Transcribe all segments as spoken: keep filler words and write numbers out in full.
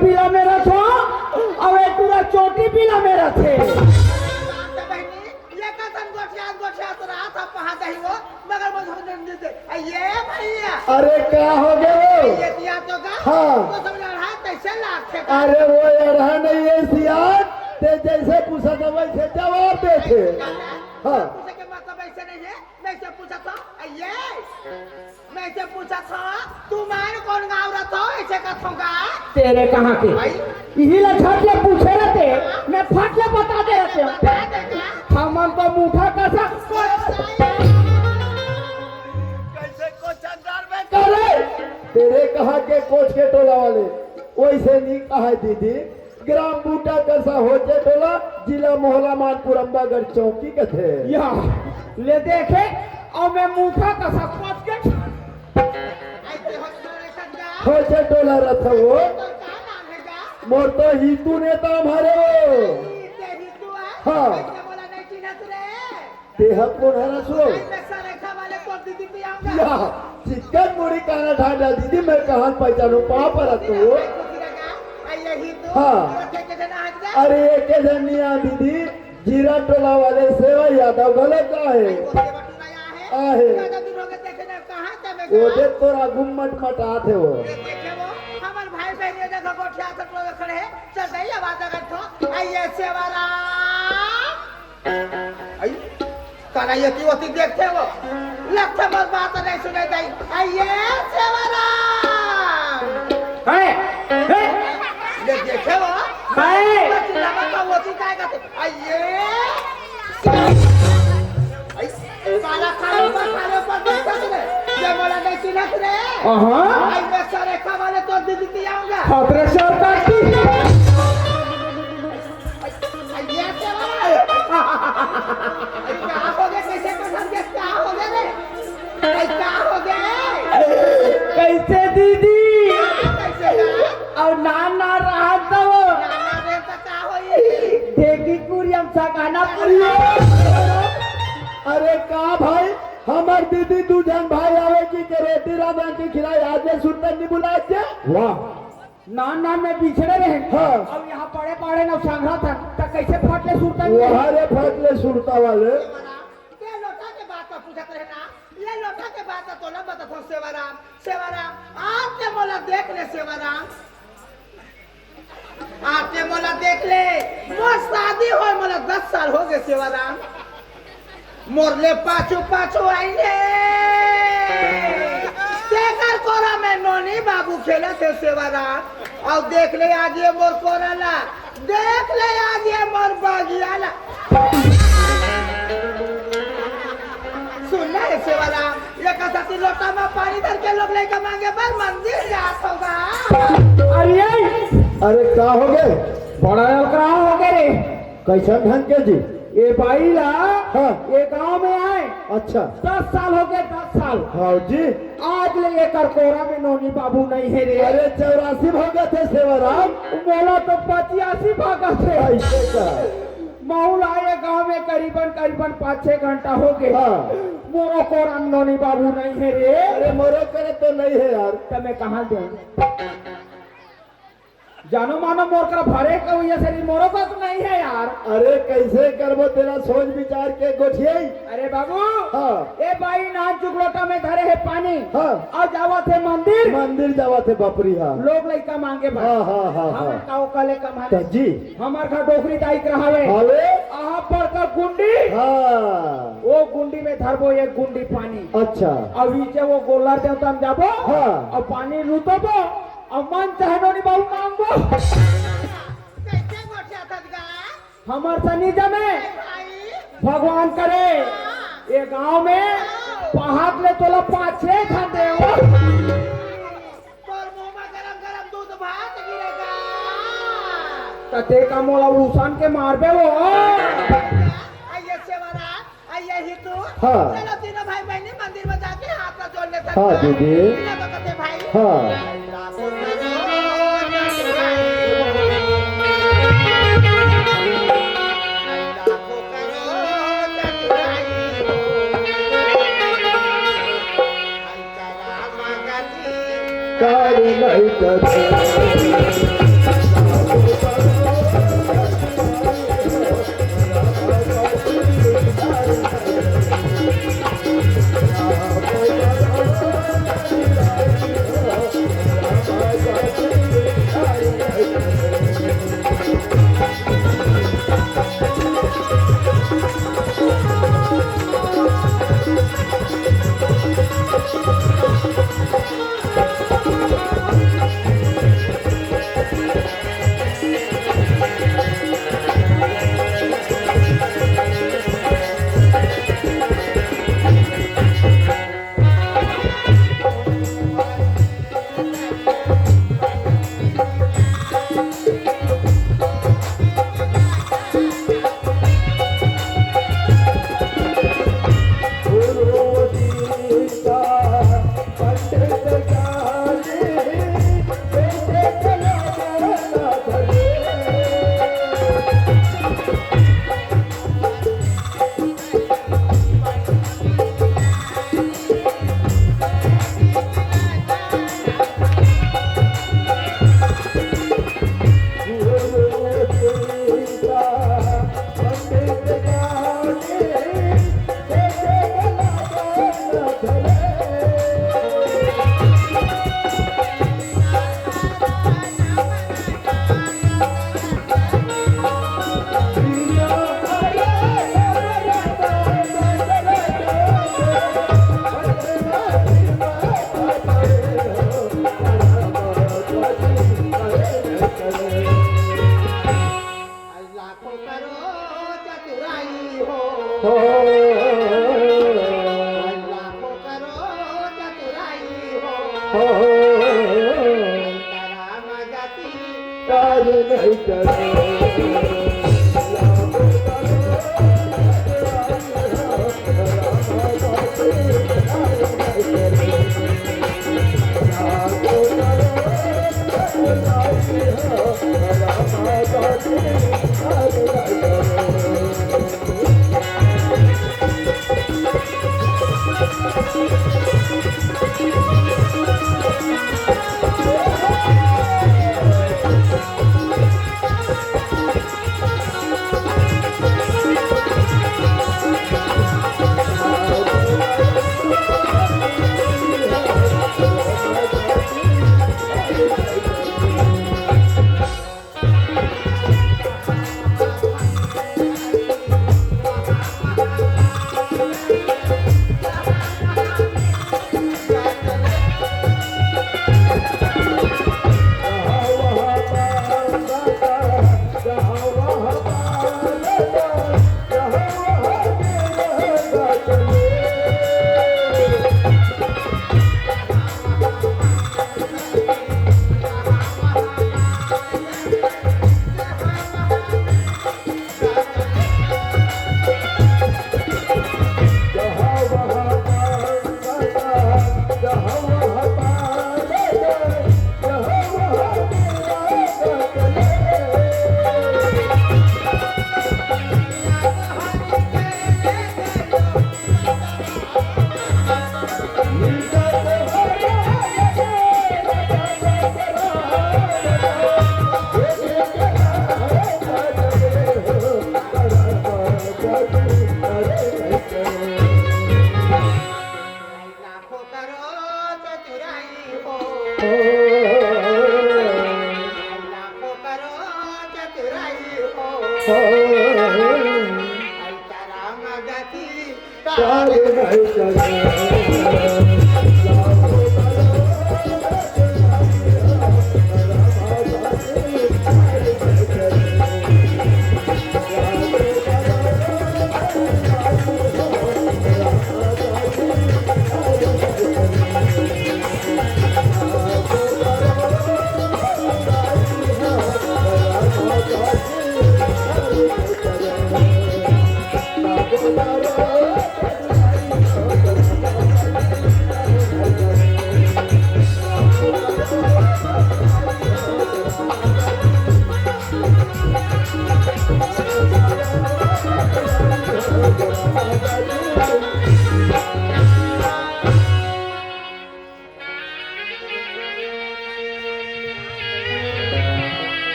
पीला मेरा छो, अउ ए टूरा चोटी पीला मेरा थे। बात है बहनी, ये कसन गोठिया, गोठिया तो रहा था, कहाँ दही वो, मगर मुझे नहीं दे। आ, ये भैया। अरे, का हो गए वो? ये दिया तो का? हाँ। तो सब लड़ा कैसे लाग थे का? अरे, वो अड़हा नहीं है सियान, ते जैसे पूछा था वैसे जवाब देथे। हाँ। पूछे के मतलब ऐसे नहीं है, मैं से पूछा था, आ, ये मैं से पूछा था, तू मान कौन गाँव रहा था, ऐसे का था का? तेरे कहाँ के? भाई। इही ला झट ले पूछे रहते, मैं फट ले बता दे रहते। बता दे का? हमन तो मुठा कसा। कैसे कोचंदर में करे? तेरे कहाँ के कोच के टोला वाले? वैसे नहीं कहा है दीदी, ग्राम बूटा कसा होचे टोला, जिला मोहला मानपुर अम्बागढ़ चौकी कथे। या, ले देखे, अउ मैं मुठा कसा कोच के। ऐसे हो तो रे संगा। होचे टोला रथ वो। तो का नाम है का? मोर तो हितू नेता हमारे वो। ये हितू है? हाँ। ऐसे बोला नहीं चिन्हत रे। तेहा कोन हरस वो? अरे, मैं सरेखा वाले तोर दीदी पियाऊंगा। या, चिकन मुड़ी काना ढांडा दीदी, मैं कहाँ पहचानूं, पाँव परत हूँ। अरे, यही तो। हाँ। अरे, के जना हट जा। अरे, ये के जनिया दीदी, जीरा टोला वाले सेवा यादव घलो का है। अरे, वो सेवा टोला यहाँ है। आहे। ज्यादा दूर हो गए, देखे ना, कहाँ से मैं वो कहाँ? देख तोरा घूम मट मट आते हो। ये देखे वो, हमारे भाई बहन ये देखो, गोठिया से टोला खड़े हैं। चल, नहीं, आवाज अगर तो, आइए, सेवाराम। आई, तारा ये की होती देखते हो, लगते मोर बात नहीं सुने दई। आइए सेवाराम। है, है। ये देखे हो? है। बच्ची लगा तो होती काय करते? आइए। आई, साला खाली पर, खाली पर देखते रे। ये बोला नहीं चिन्हत रे। अहाँ। आई मैं सरेखा वाले तो दीदी की आऊंगा। खतरे से काटी। अरे, का हो गया? कैसे पसंद के? का हो गया रे? अरे, का हो गया रे? कैसे दीदी? कैसे का? अउ नान नान रहा तो। नान नान रहे तो का होई? ढेकी कुरियम सगाना कुरियम। अरे का भाई, हमर दीदी दू झन भाई आवे जी के रोटी रांधा के खिलाई, आज ले सुरता नहीं बुलाए थे? वाह। नान नान में बिछड़े रहे। हाँ। अब यहाँ पड़े पड़े न संघरा था, त कैसे फट ले सुरता नहीं? वहाँ रे फट ले सुरता वाले। ये लोटा के बात का पूछत रहे ना, ये लोटा के बात का तोला बता था सेवाराम, सेवाराम, आज ते मोला देख ले सेवाराम, आज ते मोला देख ले, मोर शादी होय मोला दस साल हो गए सेवाराम। मोर ले पाछू पाछू आइले। तेकर कोरा में नोनी बाबू खेलत हे सेवाराम। अउ देख ले आज ये मोर कोरा ला, देख ले आज ये मोर बगिया ला। सुन ना ये सेवाराम, ये कसा ती लोटा में पानी धर के लोग लइका मांगे बर मंदिर जात होगा। अरे, अरे का हो गए? बड़ा अलकराहा हो गए रे। कैसन ढंग के जी? ये बाई ला, हाँ। ये गांव में आए। अच्छा। दस साल हो गए, दस साल। हाँ जी। आज ले एकर कोरा में नोनी बाबू नहीं है रे। अरे चौरासी हो गए थे सेवाराम। मोला तो पचासी भागा थे। ऐसे का? महू ला ये गांव में करीबन, करीबन पाँच छह घंटा हो गए। हाँ। मोरो कोरा में नोनी बाबू नहीं है रे। अरे मोरो करे तो नहीं है यार। तो मैं कहाँ दे? जानो मानो मोर करा भरे कवैया से नहीं, मोरो का तो नहीं है यार। अरे कैसे करबो, तेला सोच विचार के गोठियाई। अरे बाबू, हाँ। ए बाई नान चुकलोटा में धरे है पानी। हाँ। अउ जावत है मंदिर। मंदिर जावत है बापरी, हाँ। लोग लइका मांगे भाई। हाँ, हाँ, हाँ, हमन हाँ। का ओकर ले कमाने। त जी। हमर घर डोकरी दाई के रहावे। हावे। आहा बड़का गुंडी। हाँ। वो गुंडी में धरबो एक गुंडी पानी। अच्छा। अउ नीचे वो गोलर देवता में जाबो। हाँ। अउ पानी लुटबो। अउ मन चाहे नोनी बाबू मांगबो। कैसे गोठियाथस गा? हमर सनी जमे। भाई। भगवान करे। हाँ। ये गांव में हाँ। पहात ले तोला पाँच छह ठन देव। तोर मुंह में गरम गरम दूध भात गिरेगा। त ते का मोला उसान के मारबे वो। आइए सेवाराम। आ, यही तो। हाँ। चलो, तीनों भाई बहनी मंदिर में जाके हाथ में जोड़ लेते हैं। हाँ, दीदी। बिना बकते भाई। हाँ। कार्य नहीं करते। लाखों करोड़ चतुराई हो। हो। लाखों करोड़ चतुराई हो। हो। राम गति तार नहीं करे। लाखों करोड़ चतुराई हो। लाखों करोड़ चतुराई हो। ऐसा राम गति तार नहीं करे।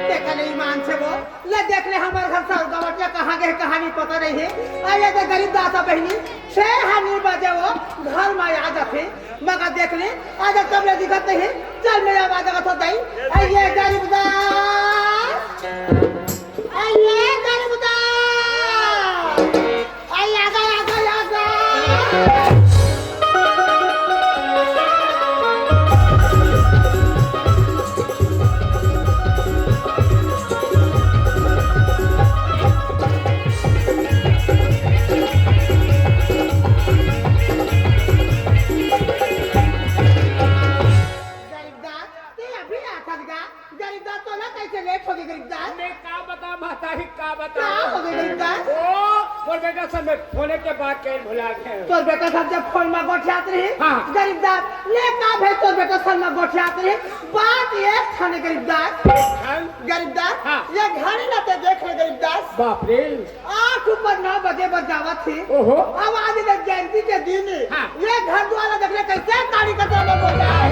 देखा नहीं मान से वो, ले देख ले हमर घर साल गवटिया कहाँ गए, कहाँ नहीं पता नहीं है। अरे तो गरीब दास बहिनी, छह हानि बजे वो घर में आ जाथे, मगर देख ले, आज तब ले दिखत नहीं, चल मेरा आवाज अगर तो दई, अरे ये गरीब दास। अरे गरीब दास! अरे आगा, आगा, आगा! गरीब दास, ते अभी आथस गा? गरीब दास, तोला कैसे लेट होगे गरीब दास? मैं का बता महतारी, का बता? का होगे गरीब दास? ओ, मोर बेटा सन में फोने के बात कहे भुला गए। तोर बेटा सन जब फोन में गोठियात रही, हाँ। गरीब दास, ले का भे तोर बेटा सन में गोठियात रही? बात ये थाने गरीब दास। हाँ। गरीब दास, हाँ। ये घड़ी ना ते देख ले गरीब दास। बाप रे। आठ ऊपर नौ बजे बर जावत हे। ओहो। अब आज ले जयंती के दिन हाँ। ये घर द्वार देख ले कैसे काली कचरा में बोल रहा है।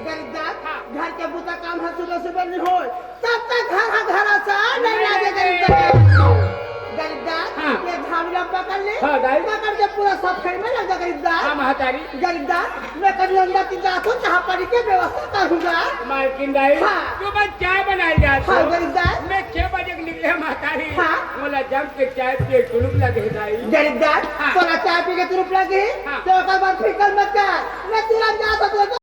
गरीब दास, हाँ। घर के बुता काम है सुबह सुबह नहीं होय, तब तक घर हा घर सा नहीं लागे गरीब दास। गरीब दास, हाँ। ये झाड़ू ला पकड़ ले, हाँ, दाई। पकड़ के पूरा सफाई में लग जा गरीब दास। हाँ, महतारी। गरीब दास, मैं कभी अंदर की जात हूँ, चाह पानी के व्यवस्था करूँगा। मालकिन दाई, हाँ। तू बस चाय बनाई जात हाँ, हो। गरीब दास। मैं छह बजे के ए महतारी, हाँ? मोला जम के चाय पिए तुलुप लगे हे दाई। गरीब दास, हाँ। तोला चाय पी के तुलुप लगे हे, हाँ। तो ओकर बाद फिकर मत कर। मैं तुरंत जात हूँ,